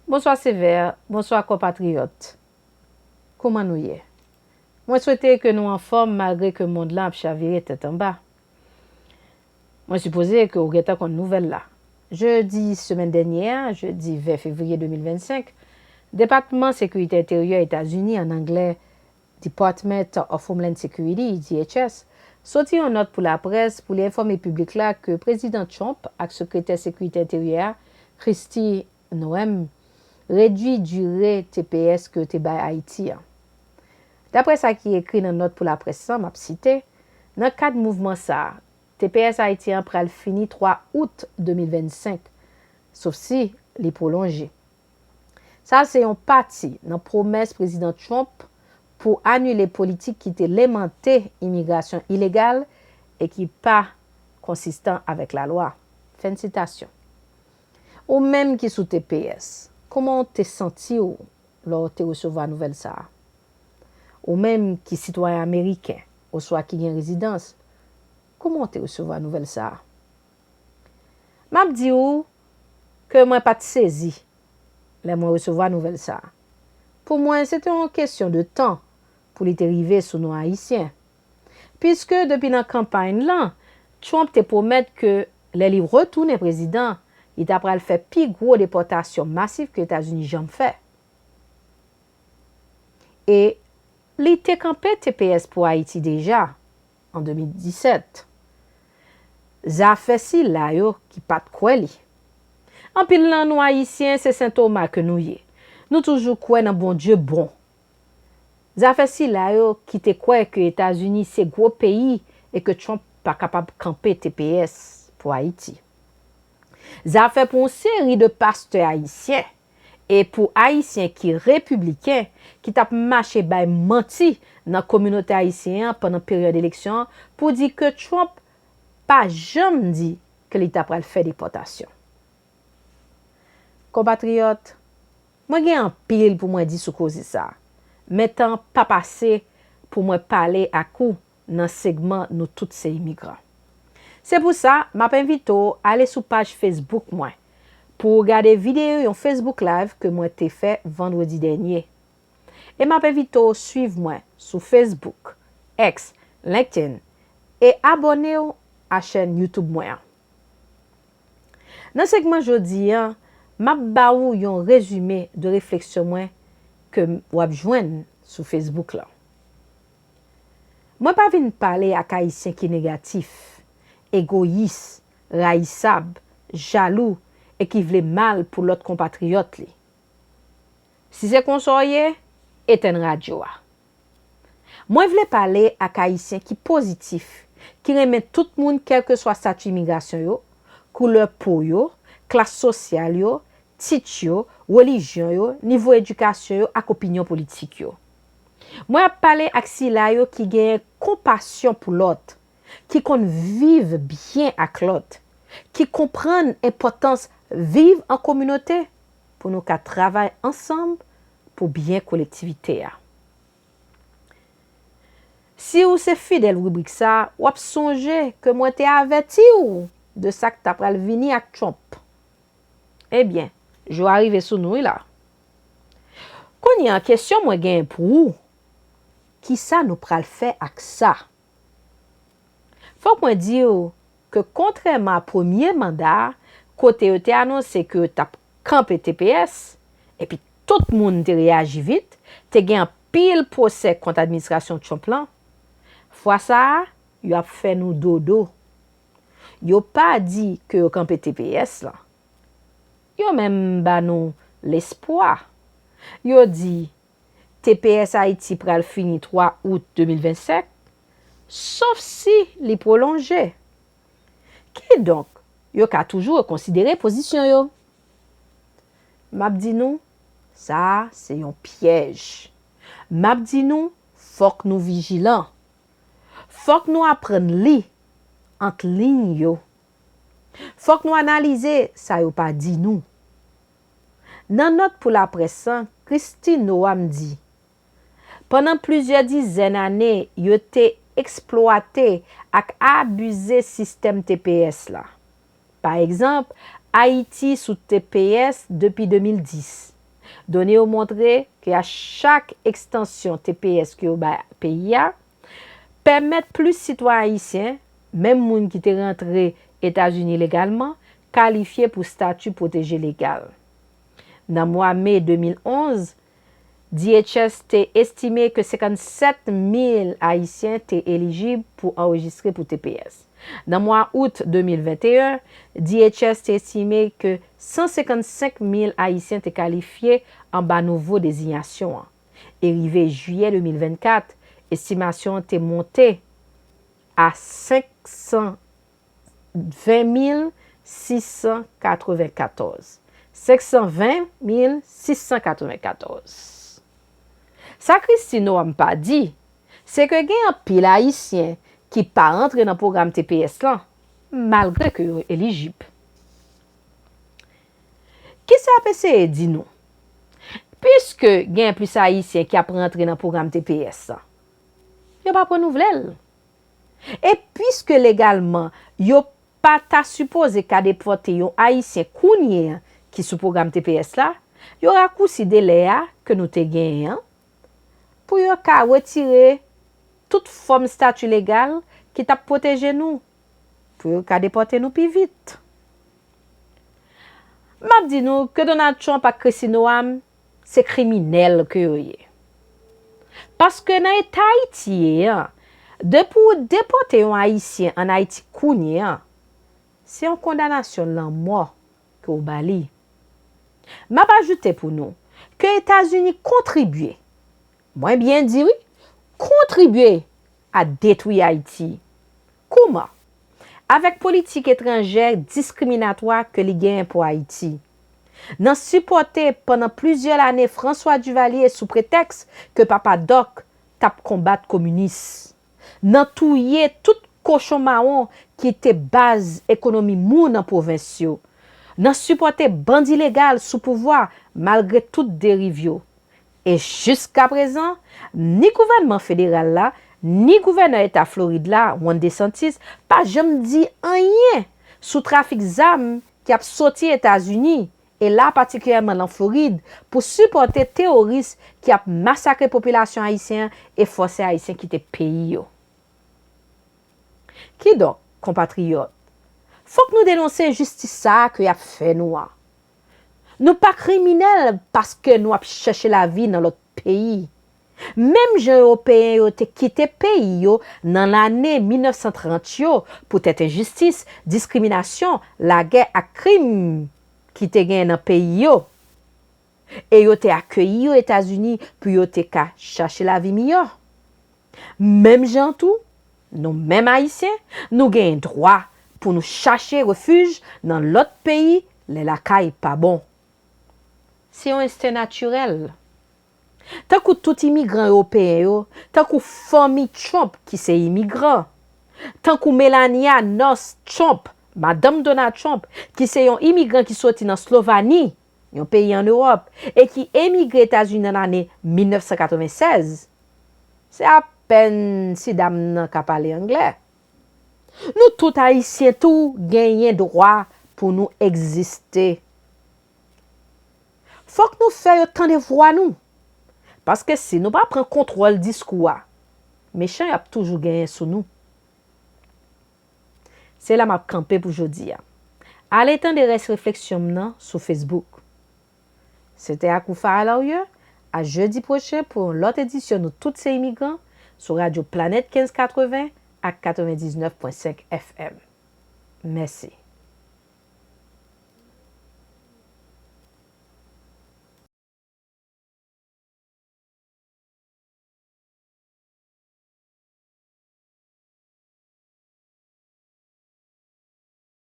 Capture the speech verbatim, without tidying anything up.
Bonswa Sevè, bonswa konpatriyòt. Kouman nou ye? Mwen swete ke nou anfòm malgre ke mond lan ap chavire tèt anba. Mwen sipoze ke w gentan konn nouvèl la. Jedi semèn dènye a, jedi ven fevriye de mil vennsenk, Depatman Sekirite Enteryè Etazini, an anglè Department of Homeland Security, D H S, soti yon nòt pou laprès pou li enfòme piblik la ke Prezidan Trump ak Sekretè Sekirite Enteryè a, Kristi Noem, redui dire T P S ke yo te bay Ayiti an. Daprè sa ki ekri nan nòt pou laprès lan, m ap site, nan kad mouvman sa a, T P S Ayiti an pral fini twa out de mil vennsenk, sof si li pwolonje. Sa a se yon pati nan pwomès Prezidan Trump pou anile politik ki te lemante imigrasyon ilegal e ki pa konsistan avèk lalwa. Fen sitasyon. Ou menm ki sou T P S, kòman w te santi w lè w te resevwa nouvèl sa a? Ou menm ki sitwayen ameriken oswa ki gen rezidans, kòman w te resevwa nouvèl sa a? M ap di w ke mwen pa t sezi lè mwen resevwa nouvèl sa a. Pou mwen, se te yon kesyon de tan pou li te rive sou nou Ayisyen. Piske depi nan kanpay lan, Trump te pwomèt ke lè li retounen prezidan, li ta pral fè pi gwo depòtasyon masif ke Etazini janm fè. E li te kanpe T P S pou Ayiti deja, an de mil disèt. Zafè sila yo ki pa t kwè li. Anpil nan nou Ayisyen, se Sen Toma ke nou ye. Nou toujou kwè nan Bondye bon. Zafè sila yo ki te kwè ke Etazini se gwo peyi e ke Trump pa kapab kanpe T P S pou Ayiti. Zafè pou yon seri de pastè ayisyen e pou Ayisyen ki repibliken ki t ap mache bay manti nan kominote ayisyen an pandan peryòd eleksyon an pou di ke Trump pa janm di ke li ta pral fè depòtasyon. Konpatriyòt, mwen gen anpil pou mwen di sou koze sa a, men tan pa pase pou mwen pale ak ou nan segman Nou tout se imigran. Se pou sa, m ap envite w ale sou paj Facebook mwen pou w gade videyo yon Facebook Live ke mwen te fè vandredi dènye. E m ap envite w swiv mwen sou Facebook, X, LinkedIn, e abòne w a chèn YouTube mwen an. Nan segman jodi a, m ap ba ou yon rezime de refleksyon mwen ke w ap jwenn sou Facebook lan. Mwen pa vin pale ak Ayisyen ki negatif, egoyis, rayisab, jalou e ki vle mal pou lòt konpatriyòt li. Si se konsa w ye, etenn radyo a. Mwen vle pale ak Ayisyen ki pozitif, ki renmen tout moun kèlkeswa estati imigrasyon yo, koulè po yo, klas sosyal yo, tit yo, relijyon yo, nivo edikasyon yo ak opinyon politik yo. Mwen ap pale ak sila yo ki genyen konpasyon pou lòt, ki konn viv byen ak lòt, ki konprann enpòtans viv an kominote pou nou ka travay ansanm pou byen kolektivite a. Si w se fidèl ribrik sa a, w ap sonje ke mwen te avèti w de sa k ta pral vini ak Trump. Ebyen, jou a rive sou nou wi la. Kounye a, kesyon mwen genyen pou ou, kisa nou pral fè ak sa? Fòk mwen di w ke kontrèman a premye manda a, kote yo te anonse ke yo t ap kanpe T P S, epi tout moun te reyaji vit, te gen anpil pwosè kont administrasyon Trump lan, fwa sa a, yo ap fè nou dodo. Yo pa di ke yo kanpe T P S lan. Yo menm ba nou lespwa. Yo di, T P S Ayiti pral fini twa out de mil vennsenk, sof si li pwolonje. Kidonk, yo ka toujou rekonsidere pozisyon yo. M ap di nou, sa a se yon pyèj. M ap di nou, fòk nou vijilan. Fòk nou aprann li ant liy yo. Fòk nou analize sa yo pa di nou. Nan nòt pou laprès lan, Kristi Noam di, pandan plizyè dizèn ane, yo te eksplwate ak abize sistèm T P S la. Pa egzanp, Ayiti sou T P S depi de mil dis. Done yo montre ke a chak ekstansyon T P S ke yo bay peyi a, pèmèt plis sitwayen ayisyen, menm moun ki te rantre Etazini legalman, kalifye pou stati pwoteje legal. Nan mwa me de mil onz, D H S te estime ke senkannsèt mil Ayisyen te elijib pou anrejistre pou T P S. Nan mwa out de mil venteyen, D H S te estime ke san senkannsenk mil Ayisyen te kalifye anba nouvo dezinyasyon an. E rive jiyè de mil vennkat, estimasyon an te monte a senk san ven mil sis san katrevenkatòz. Senk san ven mil sis san katrevenkatòz. Sa Kristi Noam pa di, se ke gen anpil Ayisyen ki pa rantre nan pwogram T P S lan, malgre ke yo elijib. Kisa y ap eseye di nou? Piske gen plis Ayisyen ki ap rantre nan pwogram T P S lan, yo p ap renouvle l. E piske legalman, yo pa ta sipoze ka depòte yon Ayisyen kounye a ki sou pwogram T P S la, yo rakousi delè a ke nou te genyen an pou yo ka retire tout fòm stati legal ki t ap pwoteje nou, pou yo ka depòte nou pi vit. M ap di nou ke Donald Trump ak Kristi Noam se kriminèl ke yo ye. Paske nan eta Ayiti ye an, depi w depòte yon Ayisyen ann Ayiti kounye an, se yon kondanasyon lanmò ke w ba li. M ap ajoute pou nou ke Etazini kontribye, mwen byen di wi, kontribye a detwi Ayiti. Kouman? Avèk politik etranjè diskriminatwa ke li genyen pou Ayiti. Nan sipòte pandan plizyè lane François Duvalier sou pretèks ke Papa Dòk t ap konbat kominis. Nan touye tout kochon mawon ki te baz ekonomi mou nan pwovens yo. Nan sipòte bandi legal sou pouvwa malgre tout deriv yo. E jiskaprezan, ni gouvènman federal la, ni gouvènè eta Florid la, Ron DeSantis, pa janm di anyen sou trafik zam ki ap soti Etazini, e la patikilyèman nan Florid, pou sipòte teworis ki ap masakre popilasyon ayisyen an e fòse Ayisyen kite peyi yo. Kidonk, konpatriyòt, fòk nou denonse enjistis sa a ke y ap fè nou an. Nou pa kriminèl paske nou ap chèche lavi nan lòt peyi. Menm jan Ewopeyen yo te kite peyi yo nan lane mil nèf san trant yo poutèt enjistis, diskriminasyon, lagè ak krim ki te gen nan peyi yo. E yo te akeyi yo Etazini pou yo te ka chache lavi miyò. Menm jan tou, nou menm Ayisyen, nou gen dwa pou nou chache refij nan lòt peyi lè lakay pa bon. Se yon ensten natirèl. Tankou tout imigran ewopeyen yo, tankou fanmi Trump ki se imigran, tankou Melania North Trump, madanm Donald Trump, ki se yon imigran ki soti nan Slovani, yon peyi ann Ewòp, e ki emigre Etazini nan lane mil nèf san katreven sèz. Se apèn si dam nan ka pale anglè. Nou tout Ayisyen tou genyen dwa pou nou egziste. Fòk nou fè yo tande vwa nou. Paske si nou pa pran kontwòl diskou a, mechan y ap toujou genyen sou nou. Se la m ap kanpe pou jodi a. Ale tande rès refleksyon m nan sou Facebook. Se te Akoufa Alaryè, a jedi pwochen pou yon lòt edisyon Nou Tout Se Imigran sou radyo Planèt kenz katreven ak katrevendiznèf pwen senk F M. Mèsi.